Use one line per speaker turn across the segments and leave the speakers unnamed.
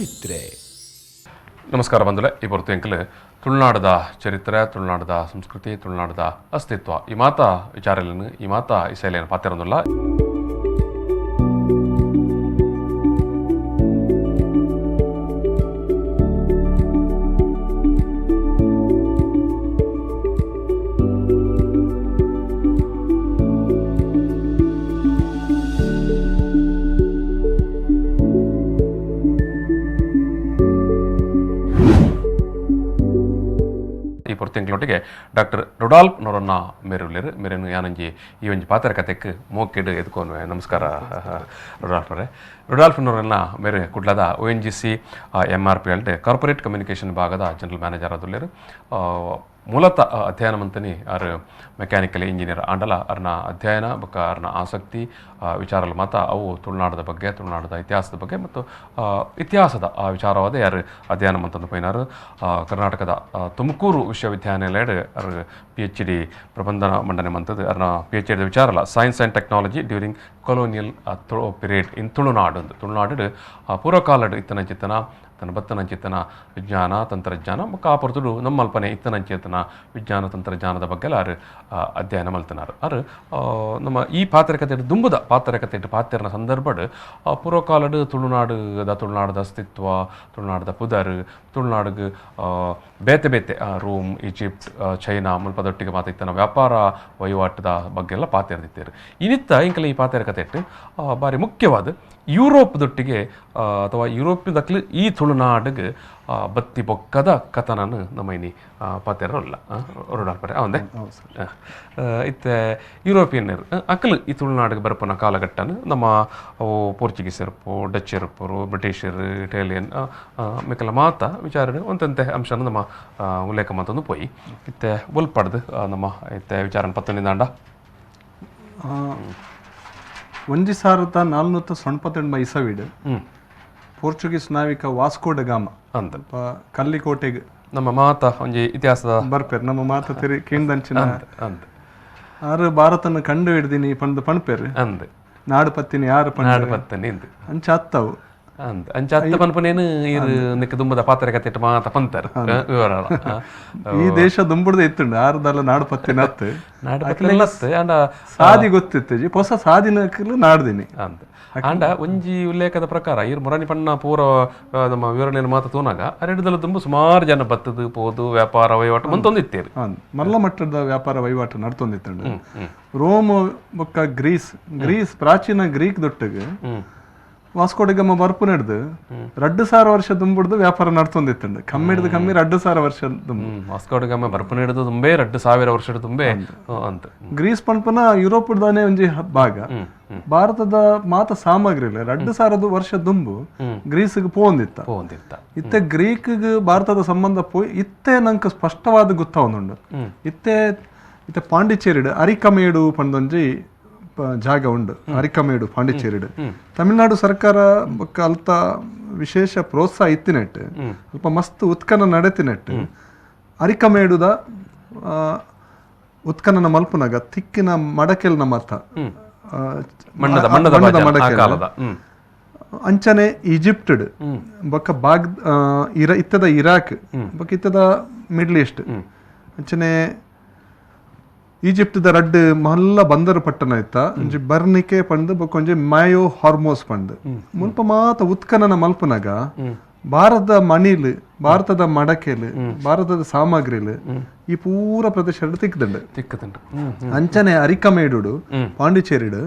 ಚರಿತ್ರೆ.
ನಮಸ್ಕಾರ ಬಂಧುಲೆ. ಈ ಪೊರ್ತು ಎಂಕಲ್ ತುಳುನಾಡದ ಚರಿತ್ರೆ, ತುಳುನಾಡದ ಸಂಸ್ಕೃತಿ, ತುಳುನಾಡದ ಅಸ್ತಿತ್ವ ಈ ಮಾತ ವಿಚಾರಲೇನು, ಈ ಮಾತ ಇಸೈಲೇನು ಪಾತಿರೊಂದುಲ್ಲ. ಈ ಪೊರ್ತಿಂಕ್ಲೊಟ್ಟಿಗೆ ಡಾಕ್ಟರ್ ರುಡಾಲ್ಫ್ ನೊರೊನ್ನ ಮೇರುಲ್ಲೆರ್. ಮೇರೆನು ಯಾನಂಜಿ ಈ ಒಂಜಿ ಪಾತ್ರ ಕತೆಕ್ ಮೋಕೆಡ್ ಎದ್ಕೋನುವೆ. ನಮಸ್ಕಾರ ರುಡಾಲ್ಫ್ ಅವರೇ. ರುಡಾಲ್ಫ್ ನೊರೊನ್ನ ಮೇರೆ ಕುಡ್ಲದ ONGC MRP L corporate communication ಭಾಗದ ಜನರಲ್ ಮ್ಯಾನೇಜರ್ ಆದುಲ್ಲೆರ್. ಮೂಲತಃ ಅಧ್ಯಯನ ಮಂತನಿ ಆರ್ ಮೆಕ್ಯಾನಿಕಲ್ ಇಂಜಿನಿಯರ್ ಆಂಡಲ ಅರ್ನ ಅಧ್ಯಯನ ಬೊಕ್ಕ ಅರ್ನ ಆಸಕ್ತಿ ವಿಚಾರಲು ಮಾತ ಅವು ತುಳುನಾಡದ ಬಗ್ಗೆ, ತುಳುನಾಡದ ಇತಿಹಾಸದ ಬಗ್ಗೆ ಮತ್ತು ಇತಿಹಾಸದ ಆ ವಿಚಾರವಾದ ಯಾರು ಅಧ್ಯಯನ ಮಂತಂದು ಪೋಯಿನಾರು. ಕರ್ನಾಟಕದ ತುಮಕೂರು ವಿಶ್ವವಿದ್ಯಾನಿಲಯಡ್ ಅರ್ ಪಿಎಚ್ ಡಿ ಪ್ರಬಂಧನ ಮಂಡನೆ ಮಂತದ್ದು ಅರ್ನ ಪಿಎಚ್ ಡಿ ವಿಚಾರಲ್ಲ "Science and Technology during Colonial Period in Tulunadu" ಅಂದ್. ತುಳುನಾಡು ಪೂರ್ವಕಾಲಡ್ ಇತ್ತನಂಚಿತ್ತನ ತನ್ನ ಬತ್ತನಂಚಿತ್ತನ ವಿಜ್ಞಾನ ತಂತ್ರಜ್ಞಾನ ಬೊಕ್ಕ ಆ ಪೊರ್ತುಡು ನಮ್ಮಲ್ಪನೆ ಇತ್ತನಂಚೇತನ ವಿಜ್ಞಾನ ತಂತ್ರಜ್ಞಾನದ ಬಗ್ಗೆ ಆರು ಅಧ್ಯಯನ ಮಲ್ತನಾರು. ಆರು ನಮ್ಮ ಈ ಪಾತ್ರಕತೆ ದುಂಬುದ ಪಾತ್ರಕತೆ ಪಾತ್ರನ ಸಂದರ್ಭಡ್ ಪೂರ್ವಕಾಲಡ್ ತುಳುನಾಡುದ, ತುಳುನಾಡದ ಅಸ್ತಿತ್ವ, ತುಳುನಾಡದ ಪುದರ್, ತುಳುನಾಡುಗ್ ಬೇತೆ ಬೇತೆ Rome, Egypt, China ಮುಲ್ಪದೊಟ್ಟಿಗೆ ಮಾತ ಇತ್ತನ ವ್ಯಾಪಾರ ವಹಿವಾಟದ ಬಗ್ಗೆ ಎಲ್ಲ ಪಾತೆರ್ದಿತ್ತೇರು. ಇನಿತ್ತ ಇಂಕಲ ಈ ಪಾತೆರ ಕತೆಟ್ ಬಾರಿ ಮುಖ್ಯವಾದ ಯುರೋಪ್ ದೊಟ್ಟಿಗೆ ಅಥವಾ ಯುರೋಪ್ದಕ್ಲು ಈ ತುಳುನಾಡಿಗೆ ಬತ್ತಿ ಬೊಕ್ಕದ ಕಥನನು ನಮ್ಮ ಇನಿ ಪಾತೆರಲ್ಲ ರುಡಾಲ್ಪರೆ ಅವಂದೆ. ಇತ್ತೆ ಯುರೋಪಿಯನ್ನರು ಅಕಲ್ ಈ ತುಳುನಾಡಿಗೆ ಬರ್ಪನ ಕಾಲಘಟ್ಟನ ನಮ್ಮ ಅವು ಪೋರ್ಚುಗೀಸ್ ಇರ್ಪು, ಡಚ್ ಇರ್ಪರು, ಬ್ರಿಟಿಷರು, ಇಟಾಲಿಯನ್ ಮಿಕ್ಕಲ ಮಾತ ವಿಚಾರ ಒಂತಂತೆ ಅಂಶನ ನಮ್ಮ ಉಲ್ಲೇಖ ಮಂತೊಂದು ಪೋಯಿ. ಇತ್ತೆ ಒಲ್ಪಡ್ದು ನಮ್ಮ ಇತ್ತೆ ವಿಚಾರ ಪತ್ತೊಂದಿಂದಾಂಡ.
1499 ಇಸವಿಡ್ ಪೋರ್ಚುಗೀಸ್ ನಾವಿಕ ವಾಸ್ಕೋ ಡ ಗಾಮ
ಅಂದ್.
ಕಲ್ಲಿಕೋಟೆಗೆ
ನಮ್ಮ ಮಾತ ಒಂಜಿ ಇತಿಹಾಸದ
ಬರ್ಪೇರ್, ನಮ್ಮ ಮಾತ ತೆರಿ ಕೇಂದಂಚಿನ
ಅಂದ್.
ಆರು ಭಾರತನ ಕಂಡು ಹಿಡ್ದಿನಿ ಪಂದ್ ಪಣ್ಪೇರು.
ಅಂದ್.
ನಾಡು ಪತ್ತಿನಿ ಯಾರು ಪಂಡ
ನಾಡು ಪತ್ತನಿ ಇಂದ್.
ಅಂಚ ಅತ್ತವು.
ಅಂದ್, ಅಂಚ ಅತ್ತ ಪನ್ಪನೇನು ಈರು ನಿಕ್ಕ ದುಂಬದ ಪಾತ್ರೆ ಕತೆಟ್ ಮಾತ ಪಂತರ್ ವಿವರ.
ಈ ದೇಶ ದುಂಬುಡ್ದೆ ಇತ್ತುಂಡು, ಆರುದಲ್ಲ ನಾಡು ಪತ್ತಿನ ಅತ್ತು.
ನಾಡು ಪತ್ತನೆಲ್ಲ ಅತ್ತು ಆಂಡ
ಸಾದಿ ಗೊತ್ತಿತ್ತು, ಹೊಸ ಸಾದಿನಕ್ಲು ನಾಡ್ದಿನಿ.
ಅಂದ್. ಆಂಡ ಒಂಜಿ ಉಲ್ಲೇಖದ ಪ್ರಕಾರ ಈರ್ ಮುರಾನಿ ಪಣ್ಣ ಪೂರ ನಮ್ಮ ವಿವರಣೆಯನ್ನು ಮಾತ ತೂನಾಗ ಅರೆಡ್ದಲ್ಲ ತುಂಬ ಸುಮಾರು ಜನ ಬತ್ತದು ಪೋದು ವ್ಯಾಪಾರ ವಹಿವಾಟು ಮಂತೊಂದು ಇತ್ತೇರು.
ಮಲ್ಲ ಮಟ್ಟದ ವ್ಯಾಪಾರ ವಹಿವಾಟು ನಡ್ತೊಂದಿತ್ತುಂಡು. ರೋಮ್ ಬೊಕ್ಕ ಗ್ರೀಸ್ ಗ್ರೀಸ್ ಪ್ರಾಚೀನ ಗ್ರೀಕ್ ದೊಟ್ಟಿಗೆ ವಾಸ್ಕೋಡಿಗಮ್ಮ ಬರ್ಪು ನಡೆದು 2000 ವರ್ಷ ದುಂಬುಡ್ದು ವ್ಯಾಪಾರ ನಡ್ತೊಂದಿತ್ತುಂಡು. ಕಮ್ಮಿ ಹಿಡ್ದು ಕಮ್ಮಿ 2000 ವರ್ಷ ದುಂಬು.
ವಾಸ್ಕೋಡಿಗಮ್ಮ ಬರ್ಪು ಹಿಡಿದು ತುಂಬೆ 2000 ವರ್ಷದ ತುಂಬೆ ಅಂತ.
ಗ್ರೀಸ್ ಪನ್ಪನ ಯುರೋಪ್ ದಾನೆ ಒಂಜಿ ಭಾಗ. ಭಾರತದ ಮಾತ ಸಾಮಗ್ರಿ 2000 ವರ್ಷ ದುಂಬು ಗ್ರೀಸ್ಗೆ ಪೋಂದಿತ್ತ.
ಪೋಂದಿತ್ತ.
ಇತ್ತೆ ಗ್ರೀಕ್ ಭಾರತದ ಸಂಬಂಧ ಪೋಯ್ ಇತ್ತೆ ನಂಗೆ ಸ್ಪಷ್ಟವಾದ ಗೊತ್ತಾವನುಂಡು. ಇತ್ತೆ ಇತ್ತೆ ಪಾಂಡಿಚೇರಿಡ್ ಅರಿಕಮೇಡು ಪಂದೊಂಜಿ ಜಾಗ ಉಂಡು. ಅರಿಕಮೇಡು ಪಾಂಡಿಚೇರಿಡ್ ತಮಿಳುನಾಡು ಸರ್ಕಾರ ಬೊಕ್ಕ ಅಲ್ತ ವಿಶೇಷ ಪ್ರೋತ್ಸಾಹ ಇತ್ತಿನೆಟ್ ಅಲ್ಪ ಮಸ್ತ್ ಉತ್ಖನನ ನಡೆತಿನೆಟ್ ಅರಿಕಮೇಡುದ ಉತ್ಖನನ ಮಲ್ಪುನಗ ತಿಕ್ಕಿನ ಮಡಕೆಲ್ನ ಮತ
ಮಣ್ಣದ ಮಣ್ಣದ
ಮಣ್ಣದ
ಬಾಜನ ಆ
ಮಡಕೆಲ್.
ಕಾಲದ
ಅಂಚನೆ ಈಜಿಪ್ಟ್ ಬೊಕ್ಕ ಬಾಗ್ ಇರ ಇತ್ತದ ಇರಾಕ್ ಬೊಕ್ಕ ಇತ್ತದ ಮಿಡ್ಲ್ ಈಸ್ಟ್. ಅಂಚನೆ ಈಜಿಪ್ಟ್ದ ರಡ್ಡ್ ಮಲ್ಲ ಬಂದರು ಪಟ್ಟಣ ಇತ್ತ, ಒಂಜಿ ಬರ್ನಿಕೆ ಪಂದ್ ಬೊಕ್ಕ ಒಂಜಿ ಮಾಯೋ ಹಾರ್ಮೋಸ್ ಪಂದ್. ಮುಲ್ಪ ಮಾತ ಉತ್ಖನನ ಮಲ್ಪುನಗ ಭಾರತದ ಮಣಿಲ್, ಭಾರತದ ಮಡಕೆಲ್, ಭಾರತದ ಸಾಮಗ್ರಿಲ್ ಈ ಪೂರ ಪ್ರದೇಶ ತಿಕ್ಕದಂಡು.
ತಿಕ್ಕದಂಡು.
ಅಂಚನೆ ಅರಿಕಮೇಡುಡು ಪಾಂಡಿಚೇರಿಡ್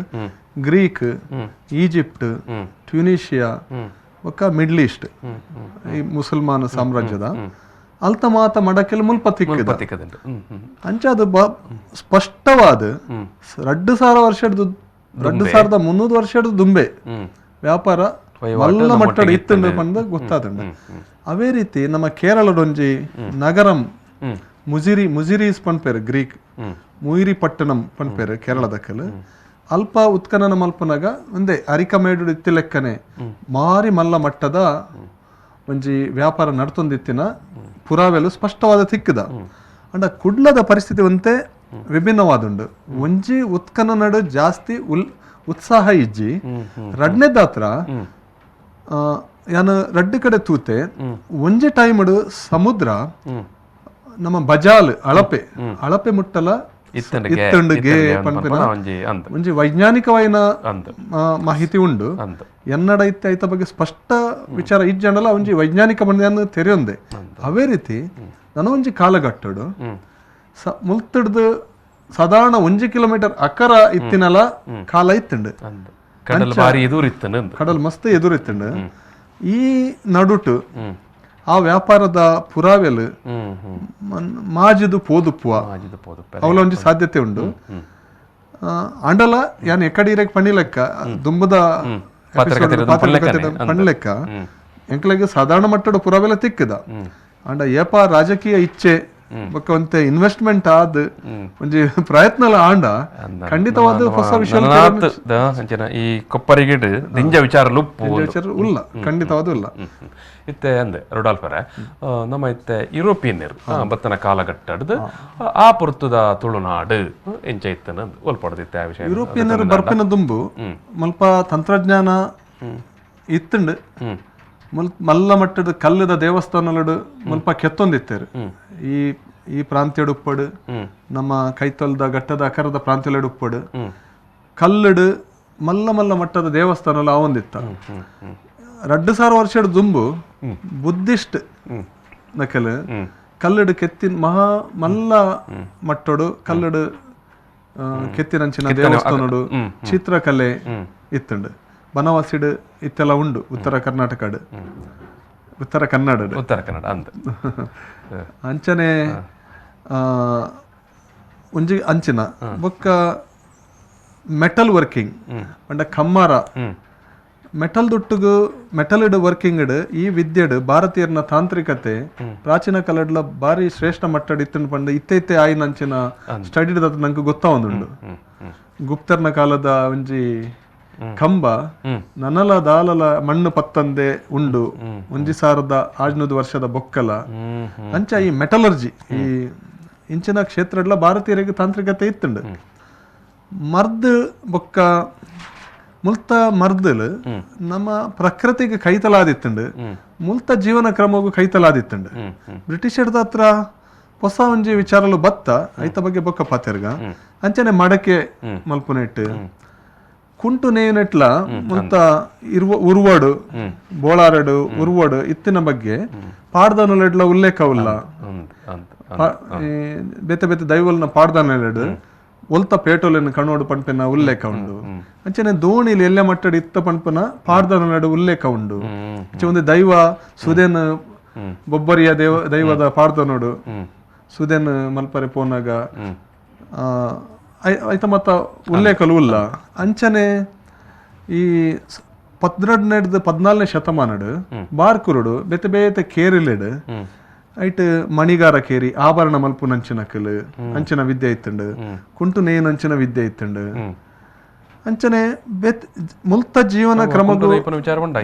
Greek, Egypt, Tunisia ಬೊಕ್ಕ ಮಿಡ್ಲ್ ಈಸ್ಟ್ ಈ ಮುಸಲ್ಮಾನ ಸಾಮ್ರಾಜ್ಯದ ಅಲ್ತ ಮಾತ ಮಡಕೆಲ್ ಮುಲ್ಪ ತಿಕ್ಕದ.
ತಿಕ್ಕದಂಡು ಹ್ಮ್ ಹ್ಮ್
ಅಂಚ ಅದು ಸ್ಪಷ್ಟವಾದ 2000 ವರ್ಷದ, 2300 ವರ್ಷದ ದುಂಬೆ ವ್ಯಾಪಾರ ಮಲ್ಲ ಮಟ್ಟದ ಇತ್ತುಂಡು ಪಂದ್ ಗೊತ್ತಾದಂಡು. ಅವೇ ರೀತಿ ನಮ್ಮ ಕೇರಳದೊಂಜಿ ನಗರಂ ಮುಜಿರಿ, ಮುಜಿರೀಸ್ ಪನ್ಪೇರು ಗ್ರೀಕ್, ಮುಯಿರಿ ಪಟ್ಟಣಂ ಪನ್ಪೇರು ಕೇರಳದಕ್ಕಲು. ಅಲ್ಪ ಉತ್ಖನನ ಮಲ್ಪನಗ ಒಂದೇ ಅರಿಕಮೇಡು ಇತ್ತಿ ಲೆಕ್ಕನೆ ಮಾರಿ ಮಲ್ಲ ಮಟ್ಟದ ಒಂಜಿ ವ್ಯಾಪಾರ ನಡ್ತೊಂದಿತ್ತಿನ ಪುರಾವೆಲು ಸ್ಪಷ್ಟವಾದ ತಿಕ್ಕದ. ಅಂಡ ಕುಡ್ಲದ ಪರಿಸ್ಥಿತಿ ಒಂತೆ ವಿಭಿನ್ನವಾದುಂಡು. ಒಂಜಿ ಉತ್ಖನನಡು ಜಾಸ್ತಿ ಉತ್ಸಾಹ ಇಜ್ಜಿ. ರಡ್ನೆದಾತ್ರ ಯಾನ್ ರಡ್ಡ್ ಕಡೆ ತೂತೆ. ಒಂಜಿ ಟೈಮ್ ಸಮುದ್ರ ನಮ್ಮ ಬಜಾಲ್ ಅಳಪೆ ಅಳಪೆ ಮುಟ್ಟಲ ಇತ್ತಂಡುಗೆ ಪನ್ಪಿನ ಒಂಜಿ ವೈಜ್ಞಾನಿಕವಾಯಿನ ಮಾಹಿತಿ ಉಂಡು. ಎನ್ನಡ ಇತ್ತೆ ಐತ ಬಗ್ಗೆ ಸ್ಪಷ್ಟ ವಿಚಾರ ಇಜ್ಜಂಡಲ ಒಂಜಿ ವೈಜ್ಞಾನಿಕ ಬಂದ ತೆರೆಯೊಂದೆ. ಅವೇ ರೀತಿ ನನ್ನ ಒಂಜಿ ಕಾಲಘಟ್ಟಡು ಮುಲ್ತಡ್ದು ಸಾಧಾರಣ 1 ಕಿಲೋಮೀಟರ್ ಅಕ್ಕರ ಇತ್ತಿನಲ ಕಾಲ ಇತ್ತಂಡು, ಕಡಲ್ ಮಸ್ತ್ ಎದುರಿತ್ತಂಡು. ಈ ನಡುಟು ಆ ವ್ಯಾಪಾರದ ಪುರಾವೆಲು ಮಾಜಿದು ಪೋದುಪ್ಪುವ ಅವಲ ಒಂಜಿ ಸಾಧ್ಯತೆ ಉಂಡು. ಆಂಡಲ ಯಾನ್ ಎಕಡೆ ಇರಕ್ ಪಣಿಲೆಕ್ಕ ದುಂಬದ ಪಣಿಲೆಕ್ಕ ಎಂಕ್ಲೆಗ್ ಸಾಧಾರಣ ಮಟ್ಟದ ಪುರಾವೆಲ ತಿಕ್ಕದ. ಆಂಡ ಏಪ ರಾಜಕೀಯ ಇಚ್ಛೆ ಬೊಕ್ಕ ಒಂತೆ ಇನ್ವೆಸ್ಟ್ಮೆಂಟ್ ಆದ್ ಒಂಜಿ ಪ್ರಯತ್ನ ಆಂಡ ಖಂಡಿತವಾದ ಹೊಸ ವಿಷಯ
ಈ ಕೊಪ್ಪರಿಗಿಡ್ ದಿಂಜ ವಿಚಾರ
ಉಲ್ಲ, ಖಂಡಿತವಾದ ಉಲ್ಲ.
ಇತ್ತೆ ಅಂದೆ ರೊಡಾಲ್ಫರೆ, ನಮ್ಮ ಇತ್ತೆ ಯುರೋಪಿಯನ್ನರು ಬತ್ತನ ಕಾಲಘಟ್ಟದ ಆ ಪೊರ್ತುದ ತುಳುನಾಡು ಎಂಚ ಇತ್ತನ ಒಲ್ಪಡ್ದಿತ್ತೆ ಆ ವಿಷಯ.
ಯುರೋಪಿಯನ್ನರು ಬರ್ಪಿನ ದುಂಬು ಮುಲ್ಪ ತಂತ್ರಜ್ಞಾನ ಇತ್ತುಂಡು. ಮಲ್ಲ ಮಟ್ಟದ ಕಲ್ಲದ ದೇವಸ್ಥಾನಗಳು ಮುಲ್ಪ ಕೆತ್ತೊಂದಿತ್ತೇರು. ಈ ಈ ಪ್ರಾಂತ್ಯಡು ಉಪ್ಪಡು, ನಮ್ಮ ಕೈತಲ್ದ ಘಟ್ಟದ ಅಕರದ ಪ್ರಾಂತ್ಯಲೆಡು ಉಪ್ಪಡು ಕಲ್ಲಡು ಮಲ್ಲ ಮಲ್ಲ ಮಟ್ಟದ ದೇವಸ್ಥಾನ ಆವೊಂದಿತ್ತ. 2000 ವರ್ಷದ ದುಂಬು ಬುದ್ಧಿಸ್ಟ್ ನಕಲು ಕಲ್ಲಡು ಕೆತ್ತಿನ ಮಹಾ ಮಲ್ಲ ಮಟ್ಟಡು ಕಲ್ಲಡು ಕೆತ್ತಿನಂಚಿನ ದೇವಸ್ಥಾನಡು ಚಿತ್ರಕಲೆ ಇತ್ತುಂಡು. ಬನವಾಸಿಡು ಇತ್ತೆಲ್ಲ ಉಂಡು ಉತ್ತರ ಕರ್ನಾಟಕಡು, ಉತ್ತರ ಕನ್ನಡ,
ಉತ್ತರ ಕನ್ನಡ ಅಂತ
ಅಂಚನೆ ಒಂಜಿ ಅಂಚಿನ ಬೊಕ್ಕ ಮೆಟಲ್ ವರ್ಕಿಂಗ್ ಪಂಡ ಕಮ್ಮಾರ ಮೆಟಲ್ ದುಟ್ಟುಗು ಮೆಟಲ್ ಇಡ್ ವರ್ಕಿಂಗ್ ಈ ವಿದ್ಯೆಡ್ ಭಾರತೀಯರ್ನ ತಾಂತ್ರಿಕತೆ ಪ್ರಾಚೀನ ಕಾಲಡ್ಲ ಬಾರಿ ಶ್ರೇಷ್ಠ ಮಟ್ಟಡ್ ಇತ್ತುಂಡು ಪಂಡ ಇತ್ತೆ ಇತ್ತೆ ಆಯಿನ ಅಂಚಿನ ಸ್ಟಡಿ ನಂಗೆ ಗೊತ್ತಾವೊಂದುಂಡು. ಗುಪ್ತರ್ನ ಕಾಲದ ಒಂಜಿ ಕಂಬ ನನಲ ದಾಲಲ ಮಣ್ಣು ಪತ್ತಂದೆ ಉಂಡು 1600 ವರ್ಷದ ಬೊಕ್ಕಲ. ಅಂಚ ಈ ಮೆಟಲರ್ಜಿ ಈ ಇಂಚಿನ ಕ್ಷೇತ್ರಡ್ಲ ಭಾರತೀಯರಿಗೆ ತಾಂತ್ರಿಕತೆ ಇತ್ತುಂಡು. ಮರ್ದ್ ಬೊಕ್ಕ ಮುಲ್ತ ಮರ್ದಲು ನಮ್ಮ ಪ್ರಕೃತಿಗೆ ಕೈತಲಾದಿತ್ತುಂಡು, ಮುಲ್ತ ಜೀವನ ಕ್ರಮಗೂ ಕೈತಲಾದಿತ್ತುಂಡು. ಬ್ರಿಟಿಷರ್ದ ಹತ್ರ ಹೊಸ ಒಂಜಿ ವಿಚಾರಲು ಬತ್ತ ಐತ ಬಗ್ಗೆ ಬೊಕ್ಕ ಪಾತೆರ್ಗ. ಅಂಚನೆ ಮಡಕೆ ಮಲ್ಪುನೆಟ್ ಕುಂಟು ನೇಯುನೆಟ್ಲ ಮುಲ್ತ ಇರುವ ಉರ್ವಡು ಬೋಳಾರಡು ಉರ್ವಡು ಇತ್ತಿನ ಬಗ್ಗೆ ಪಾಡ್ದನಲೆಡ್ಲ ಉಲ್ಲೇಖವಿಲ್ಲ. ಬೇತೆ ಬೇತೆ ದೈವಲ್ನ ಪಾಡ್ದನಲೆಡ್ ಒಲ್ತ ಪೇಟೋಲೆನ್ ಕಣೋಡು ಪನ್ಪಿನ ಉಲ್ಲೇಖ ಉಂಡು. ಅಂಚನೆ ದೋಣಿಲಿ ಎಲ್ಲೆ ಮಟ್ಟಡ್ ಇತ್ತ ಪನ್ಪನ ಪಾಡ್ದನಲೆಡ್ ಉಲ್ಲೇಖ ಉಂಡು. ಅಂಚೆ ಒಂದು ದೈವ ಸುದೇನ್ ಬೊಬ್ಬರಿಯ ದೈವದ ಪಾಡ್ದನೋಡು ಸುದೇನ್ ಮಲ್ಪರೆ ಪೋನಾಗ ಐತ ಮತ್ತ ಉಲ್ಲೇಖಲು ಉಲ್ಲ. ಅಂಚನೆ ಈ 12ನೇ 14ನೇ ಶತಮಾನಡು ಬಾರ್ಕುರುಡು ಬೇತೆ ಬೇತೆ ಕೇರಿಲೆಡ್ ಐಟ್ ಮಣಿಗಾರ ಕೇರಿ ಆಭರಣ ಮಲ್ಪುನಂಚಿನ ಕಲು ಅಂಚಿನ ವಿದ್ಯೆ ಇತ್ತುಂಡು, ಕುಂಟು ನೇಯನಂಚಿನ ವಿದ್ಯೆ ಇತ್ತುಂಡು. ಅಂಚನೆ ಮುಲ್ತ ಜೀವನ ಕ್ರಮ
ವಿಚಾರ ಉಂಡ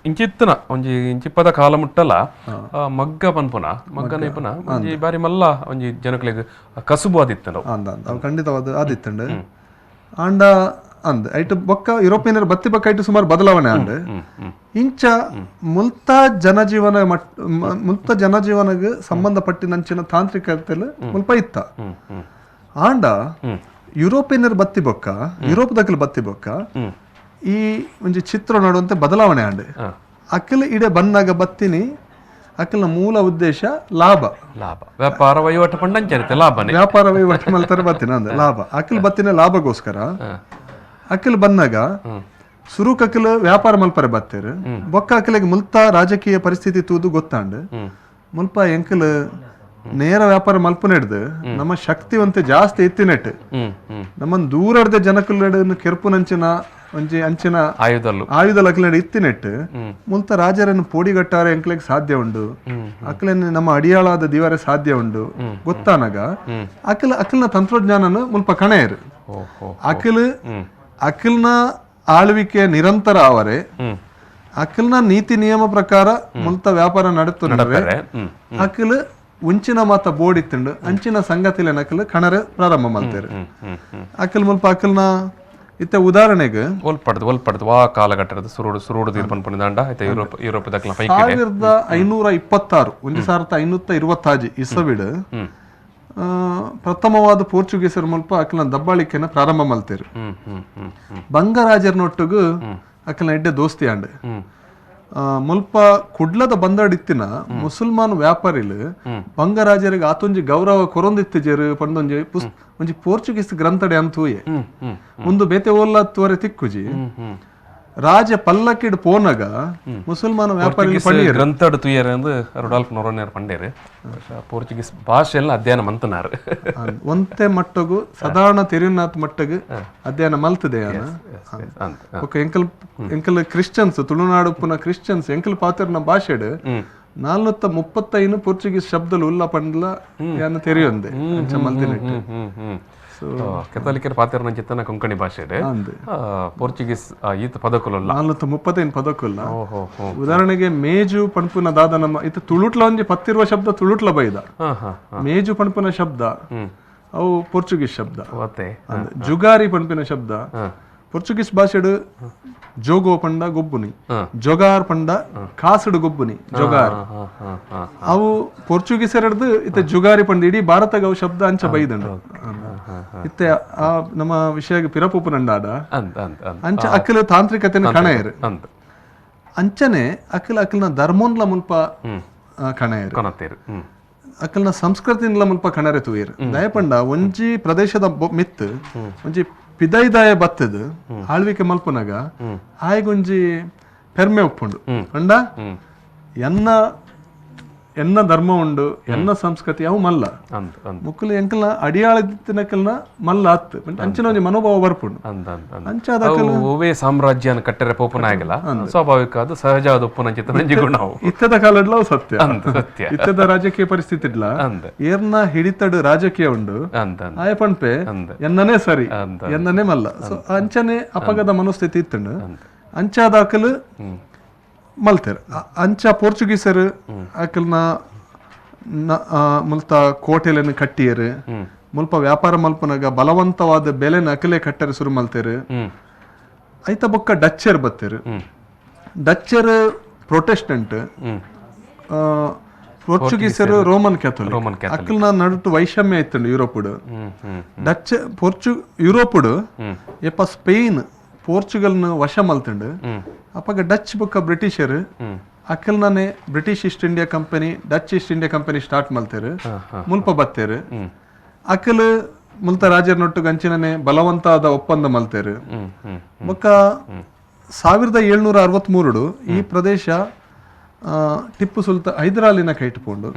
ಇಂಚಿತ್ತನ ಒಂಜಿ ಇಂಚಿಪ್ಪದ ಕಾಲ ಮುಟ್ಟಲ ಮಗ್ಗ ಪನ್ಪುನ ಮಗ್ಗ ನೇಪುನ ಒಂಜಿ ಬಾರಿ ಮಲ್ಲ ಒಂಜಿ ಜನಕ್ಲೆಗ್ ಕಸುಬು ಆದಿತ್ತಂಡು.
ಅಂದ ಅವು ಖಂಡಿತವಾದ ಆದಿತ್ತಂಡು. ಆಂಡ ಅಂದ್ ಐಟ್ ಬೊಕ್ಕ ಯುರೋಪಿಯನ್ನರು ಬತ್ತಿ ಬೊಕ್ಕ ಐಟ್ ಸುಮಾರು ಬದಲಾವಣೆ ಆಂಡ್. ಇಂಚ ಮುಲ್ತ ಜನಜೀವನ ಮುಲ್ತ ಜನಜೀವನಗ್ ಸಂಬಂಧಪಟ್ಟಿನಂಚಿನ ತಾಂತ್ರಿಕತೆಲು ಮುಲ್ಪ ಇತ್ತ. ಆಂಡ ಯುರೋಪಿಯನ್ನರು ಬತ್ತಿ ಬೊಕ್ಕ ಯುರೋಪ್ ದಕಲು ಬತ್ತಿ ಬೊಕ್ಕ ಈ ಒಂಜಿ ಚಿತ್ರ ನೋಡುವಂತೆ ಬದಲಾವಣೆ ಆಂಡ್. ಅಕ್ಕಲ ಇಡೆ ಬಂದಾಗ ಬತ್ತಿನಿ ಅಕ್ಕಲ್ನ ಮೂಲ ಉದ್ದೇಶ ಲಾಭ,
ಲಾಭ ವ್ಯಾಪಾರ ವಹಿವಾಟು ಪಂಡಂಚರಿತೆ ಲಾಭನೇ
ವ್ಯಾಪಾರ ವಹಿವಾಟು ಮಲ್ತಾರೆ ಬತ್ತಿನ ಅಂದ ಲಾಭ ಅಕ್ಕಲ್ ಬತ್ತಿನ ಲಾಭಗೋಸ್ಕರ. ಅಕ್ಕಲ್ ಬಂದಾಗ ಸುರುಕ್ ಅಕ್ಕಲ್ ವ್ಯಾಪಾರ ಮಲ್ಪರೆ ಬತ್ತೇರು. ಬೊಕ್ಕ ಅಕ್ಕಲಿಗೆ ಮುಲ್ತ ರಾಜಕೀಯ ಪರಿಸ್ಥಿತಿ ತೂದು ಗೊತ್ತಾಂಡ್. ಮುಲ್ಪ ಎಂಕಲ್ ನೇರ ವ್ಯಾಪಾರ ಮಲ್ಪುನೆಡ್ದು ನಮ್ಮ ಶಕ್ತಿವಂತೆ ಜಾಸ್ತಿ ಇತ್ತಿನೆಟ್ ನಮ್ಮನ್ ದೂರಡ್ದ ಜನಕುಲೆಡ್ ಕೆರ್ಪುನಂಚಿನ ಒಂಜಿ ಅಂಚಿನ ಆಯುಧ ಲಕ್ಲೆಡ್ ಇತ್ತಿನೆಟ್ ಮುಲ್ತ ರಾಜರನ್ನು ಪೋಡಿಗಟ್ಟಾರೆ ಎಂಕ್ಲೆಗ್ ಸಾಧ್ಯ ಉಂಡು, ಅಕ್ಲೆನ್ ನಮ್ಮ ಅಡಿಯಾಳಾದ ದಿವರೆ ಸಾಧ್ಯ ಉಂಡು ಗೊತ್ತಾನಾಗ ಅಕಲ್ ಅಕಲ್ನ ತಂತ್ರಜ್ಞಾನನ ಮುಲ್ಪ ಕಣೆಯರು. ಅಕಲ್ ಅಕಲ್ನ ಆಳ್ವಿಕೆ ನಿರಂತರ ಅವರೇ ಅಕಲ್ನ ನೀತಿ ನಿಯಮ ಪ್ರಕಾರ ಮುಲ್ತ ವ್ಯಾಪಾರ ನಡೆತು. ಅಕಲ್ ಉಂಚಿನ ಮಾತ ಬೋರ್ಡ್ ಇತ್ತುಂಡು ಅಂಚಿನ ಸಂಗತಿಲೆ ನಕಲ್ ಕಣರೆ ಪ್ರಾರಂಭ ಮಾಡ್ತಾರೆ. ಅಕಲ್ ಮುಲ್ಪ ಅಕಲ್ನ ಇತ್ತೆ ಉದಾಹರಣೆಗೆ
ಒಲ್ಪಡ್ದು ಒಲ್ಪಡ್ದು ವಾ ಕಾಲಘಟ್ಟದ ಸುರುಡು ಸುರುಡು ತೀರ್ಪನ್ ದಾಂಡ ಇತ್ತೆ ಯುರೋಪ್ ಯುರೋಪ್ ದಕ್ಲ ಪೈಕಿಡೆ.
1526, 1526 ಇಸವಿಡ್ ಪ್ರಥಮವಾದ ಪೋರ್ಚುಗೀಸರ ಮುಲ್ಪ ಅಕ್ಲನ ದಬ್ಬಾಳಿಕೆನ ಪ್ರಾರಂಭ ಮಲ್ತೇರು.
ಹ್ಮ್ ಹ್ಮ್ ಹ್ಮ್ ಹ್ಮ್
ಬಂಗರಾಜರ್ನೊಟ್ಟುಗು ಅಕ್ಲನ ಎಡ್ಡೆ ದೋಸ್ತಿ ಆಂಡ್. ಮುಲ್ಪ ಕುಡ್ಲದ ಬಂದಡಿತ್ತಿನ ಮುಸಲ್ಮಾನ್ ವ್ಯಾಪಾರಿಲು ಬಂಗರಾಜರಿಗೆ ಆತೊಂಜಿ ಗೌರವ ಕೊರೊಂದಿತ್ತಿಜೆರು ಪಂಡೊಂಜಿ ಒಂಜಿ ಪೋರ್ಚುಗೀಸ್ ಗ್ರಂಥಡೆ ಅಂತೂಯೆ.
ಹ್ಮ್ ಹ್ಮ್
ಒಂದು ಬೇತೆ ಓಲ್ಲ ತೋರೆ ತಿಕ್ಕುಜಿ.
ಹ್ಮ್ ಹ್ಮ್
ರಾಜ ಪಲ್ಲಕ್ಕಿಡ್ ಪೋನಗ ಮುಸಲ್ಮಾನ ವ್ಯಾಪಾರಿ
ಪೋರ್ಚುಗೀಸ್ ಗ್ರಂಥಡ್ ತುಯರ್ ಅಂದ್ ರುಡಾಲ್ಫ್ ನೊರೋನ್ಯರ್ ಪಂಡೇರು. ಬಹುಶಃ ಪೋರ್ಚುಗೀಸ್ ಭಾಷೆಲ್ಲ ಅಧ್ಯಯನ ಮಂತನಾರು.
ಒಂತೆ ಮಟ್ಟಗು ಸಾಧಾರಣ ತೆರಿನಾಥ್ ಮಟ್ಟಗು ಅಧ್ಯಯನ ಮಲ್ತದೆ.
ಅಂತ.
ಓಕೆ, ಎಂಕಲ್ ಎಂಕಲ್ ಕ್ರಿಶ್ಚಿಯನ್ಸ್, ತುಳುನಾಡು ಉಪ್ಪುನ ಕ್ರಿಶ್ಚಿಯನ್ಸ್ ಎಂಕಲ್ ಪಾತೆರ್ನ ಭಾಷೆಡ್ 435 ಪೋರ್ಚುಗೀಸ್ ಶಬ್ದಲು ಉಲ್ಲ ಪಂಡ್ಲ ಯಾನ್ ತೆರಿಯೊಂದೆ ಅಂಚ ಮಲ್ತಿನೆಟ್.
ಹ್ಮ್ ಹ್ಮ್ ಹ್ಮ್ ಕೆಥೋಲಿಕರ್ ಪಾತೆರ್ನ ಚಿತ್ತನ ಕೊಂಕಣಿ ಭಾಷೆಡ್
ಅಂದ್.
ಪೋರ್ಚುಗೀಸ್ ಈತ ಪದಕುಲುಲ್ಲ.
435 ಪದಕುಲ್ಲ.
ಓಹೋ ಹೋ.
ಉದಾಹರಣೆಗೆ ಮೇಜು ಪಣ್ಪುನ ದಾದ ನಮ್ಮ ಇತ್ತ ತುಳುಟ್ಲ ಒಂಜಿ ಪತ್ತಿರುವ ಶಬ್ದ ತುಳುಟ್ಲ ಬೈದ.
ಹಾ ಹಾ
ಮೇಜು ಪಣ್ಪುನ ಶಬ್ದ ಅವು ಪೋರ್ಚುಗೀಸ್ ಶಬ್ದ.
ಓತೆ.
ಅಂದ್. ಜುಗಾರಿ ಪಣ್ಪಿನ ಶಬ್ದ ಪೋರ್ಚುಗೀಸ್ ಭಾಷೆಡ್ ಜೋಗೋ ಪಂಡ ಗೊಬ್ಬುನಿ, ಜೊಗಾರ್ ಪಂಡ ಕಾಸುಡು ಗೊಬ್ಬುನಿ ಜೊಗಾರ್.
ಹಾ ಹಾ ಹಾ
ಅವು ಪೋರ್ಚುಗೀಸರಡ್ದು ಇತ್ತೆ ಜುಗಾರಿ ಪಂಡ ಇಡೀ ಭಾರತಗ ಅವು ಶಬ್ದ ಅಂಚ ಬೈದಂಡು. ಇತ್ತೆ ಆ ನಮ್ಮ ವಿಷಯ ಪಿರಪುಪುನಂಡಾಡ
ಅಂದ್ ಅಂದ್ ಅಂದ್.
ಅಂಚ ಅಕ್ಕಲ ತಾಂತ್ರಿಕತೆನ ಕಣಯರು.
ಅಂದ್.
ಅಂಚನೆ ಅಕ್ಕಲ ಅಕ್ಕಲ್ನ ಧರ್ಮೋನ್ಲ ಮುಲ್ಪ ಕಣಯರು.
ಕೊನತ್ತೇರು. ಹ್ಮ್
ಅಕ್ಕಲ್ನ ಸಂಸ್ಕೃತಿನ್ಲ ಮುಲ್ಪ ಕಣರೆ ತೂಯೆರ್. ದಯಪಂಡ ಒಂಜಿ ಪ್ರದೇಶದ ಮಿತ್ತು ಒಂಜಿ ಪಿದೈದಾಯ ಬತ್ತದು ಆಳ್ವಿಕೆ ಮಲ್ಪುನಗ ಆಯ್ಗೊಂಜಿ ಪೆರ್ಮೆ ಉಪ್ಪುಂಡು. ಪಂಡ ಎನ್ನ ಎನ್ನ ಧರ್ಮ ಉಂಡು, ಎನ್ನ ಸಂಸ್ಕೃತಿ ಅವು ಮಲ್ಲ
ಅಂದ್ ಅಂದ್.
ಮುಕ್ಕುಲು ಎಂಕಲ್ನ ಅಡಿಯಾಳದಿತ್ತಿನಕಲ್ನ ಮಲ್ಲ ಅತ್ತು ಅಂಚಿನ ಒಂಜಿ ಮನೋಭಾವ ಬರ್ಪುಂಡು.
ಅಂದ್ ಅಂದ್ ಅಂದ್.
ಅಂಚಾದ
ಅವು ಒವ್ವೇ ಸಾಮ್ರಾಜ್ಯನ ಕಟ್ಟರೆ ಪೋಪುನಾಗಲ ಸ್ವಾಭಾವಿಕ ಅದು ಸಹಜವಾದ ಉಪ್ಪುನ ಚಿತ್ತನಂಜಿ ಗುಣ ಅವು.
ಇತ್ತದ ಕಾಲಡ್ಲ ಅವು ಸತ್ಯ.
ಅಂದ್ ಸತ್ಯ.
ಇತ್ತದ ರಾಜಕೀಯ ಪರಿಸ್ಥಿತಿ ಇಡ್ಲ
ಅಂದ್.
ಏರ್ನ ಹಿಡಿತಡು ರಾಜಕೀಯ ಉಂಡು
ಅಂದ್ ಅಂದ್.
ಆಯ ಪಣ್ಪೆ
ಅಂದ್.
ಎನ್ನನೇ ಸರಿ
ಅಂದ್.
ಎನ್ನನೇ ಮಲ್ಲ. ಸೊ ಅಂಚನೆ ಅಪಗದ ಮನಸ್ಥಿತಿ ಇತ್ತುಂಡು. ಅಂಚಾದ ಅಕಲು ಮಲ್ತೆರ್. ಅಂಚ ಪೋರ್ಚುಗೀಸರು ಅಕಲ್ನ ಮುಲ್ತ ಕೋಟೆಲೆನ್ ಕಟ್ಟಿಯರು. ಮುಲ್ಪ ವ್ಯಾಪಾರ ಮಲ್ಪುನಗ ಬಲವಂತವಾದ ಬೆಲೆನ ಅಕಲೆ ಕಟ್ಟರೆ ಶುರು ಮಲ್ತೆರ್. ಐತ ಬೊಕ್ಕ ಡಚ್ಚರ್ ಬತ್ತೆರ್. ಡಚ್ಚರ್ ಪ್ರೊಟೆಸ್ಟೆಂಟ್, ಪೋರ್ಚುಗೀಸರು Roman Catholic.
Roman Catholic.
ಅಕಲ್ನ ನಡುಟು ವೈಷಮ್ಯ ಇತ್ತುಂಡು ಯುರೋಪುಡು.
ಹ್ಮ್ ಹ್ಮ್
ಡಚ್ ಯುರೋಪುಡು ಎಪ್ಪ ಸ್ಪೇನ್ ಪೋರ್ಚುಗಲ್ನ ವಶ ಮಲ್ತುಂಡು. ಅಪಗ ಡಚ್ ಬೊಕ್ಕ ಬ್ರಿಟಿಷರ್ ಅಕಲ್ನನೆ British East India Company, Dutch East India Company start ಮಲ್ತೆರ್. ಮುಲ್ಪ ಬತ್ತೆರ್. ಅಕಲ್ ಮುಲ್ತ ರಾಜರ್ನೊಟ್ಟುಗು ಅಂಚಿನನೆ ಬಲವಂತಾದ ಒಪ್ಪಂದ ಮಲ್ತೆರ್.
ಹ್ಮ್ ಹ್ಮ್
ಬೊಕ್ಕ 1763 ಈ ಪ್ರದೇಶ ಟಿಪ್ಪು ಸುಲ್ತಾನ್ ಹೈದರಾಲಿನ ಕೈಟ್ ಪೋಂಡು.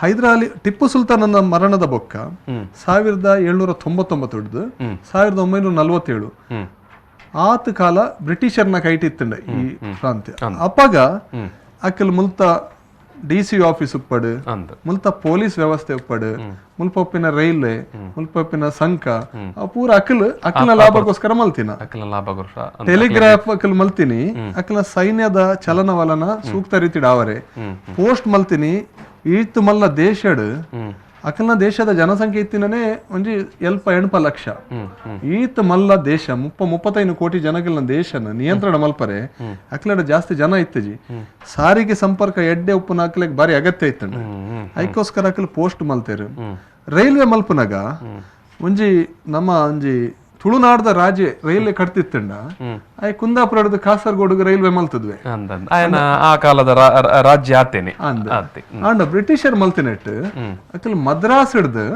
ಹೈದರಾಲಿ ಟಿಪ್ಪು ಸುಲ್ತಾನನ ಮರಣದ ಬೊಕ್ಕ 1799 1947 ಆತ ಕಾಲ ಬ್ರಿಟಿಷರ್ನ ಕೈಟ್ ಇತ್ತಂಡ ಈ ಪ್ರಾಂತ್ಯ. ಅಪಗ ಅಕಲ್ ಮುಲ್ತ D C office ಉಪ್ಪಡು,
ಅಂದ್.
ಮುಲ್ತ ಪೊಲೀಸ್ ವ್ಯವಸ್ಥೆ ಉಪ್ಪಡು, ಮುಲ್ಪ ಉಪ್ಪಿನ ರೈಲ್ವೆ, ಮುಲ್ಪ ಉಪ್ಪಿನ ಸಂಕ ಅವು ಪೂರ ಅಕಲ್ ಅಕಲ್ನ ಲಾಭಕ್ಕೋಸ್ಕರ ಮಲ್ತಿನ.
ಅಕಲ್ನ ಲಾಭ ಗುರುಷ.
ಟೆಲಿಗ್ರಾಫ್ ಅಕಲ್ ಮಲ್ತಿನಿ, ಅಕಲ್ನ ಸೈನ್ಯದ ಚಲನವಲನ ಸೂಕ್ತ ರೀತಿಡ್ ಆವರೆ. ಪೋಸ್ಟ್ ಮಲ್ತಿನಿ. ಈತ್ ಮಲ್ಲ ದೇಶಡ್ ಅಕಲ್ನ ದೇಶದ ಜನಸಂಖ್ಯೆ ಇತ್ತಿನನೇ ಒಂಜಿ ಎಲ್ಪ ಎಣ್ಪ ಲಕ್ಷ. ಈತ್ ಮಲ್ಲ ದೇಶ 35 ಕೋಟಿ ಜನಗಳನ್ನ ದೇಶನ ನಿಯಂತ್ರಣ ಮಲ್ಪರೆ ಅಕ್ಲಡ ಜಾಸ್ತಿ ಜನ ಇತ್ತಜಿ. ಸಾರಿಗೆ ಸಂಪರ್ಕ ಎಡ್ಡೆ ಉಪ್ಪುನ ಅಕ್ಲೆಗ್ ಬಾರಿ ಅಗತ್ಯ ಇತ್ತಂಡ. ಐಕೋಸ್ಕರ ಅಕಲ್ ಪೋಸ್ಟ್ ಮಲ್ತೇರು. ರೈಲ್ವೆ ಮಲ್ಪುನಗ ಒಂಜಿ ನಮ್ಮ ಒಂಜಿ ತುಳುನಾಡ್ದ ರಾಜೆ ರೈಲ್ವೆ ಕಟ್ತಿತ್ತಂಡ ಆಯ್ ಕುಂದಾಪುರದ ಕಾಸರಗೋಡುಗೆ ರೈಲ್ವೆ ಮಲ್ತದ್ವೆ.
ಅಂದ್ ಅಂದ್. ಆಯನ ಆ ಕಾಲದ ರಾಜ್ಯ ಆತೇನೆ.
ಅಂದ್.
ಆತೆ.
ಆಂಡ ಬ್ರಿಟಿಷರ್ ಮಲ್ತಿನೆಟ್ ಅಕಲ್ ಮದ್ರಾಸ್ ಹಿಡ್ದು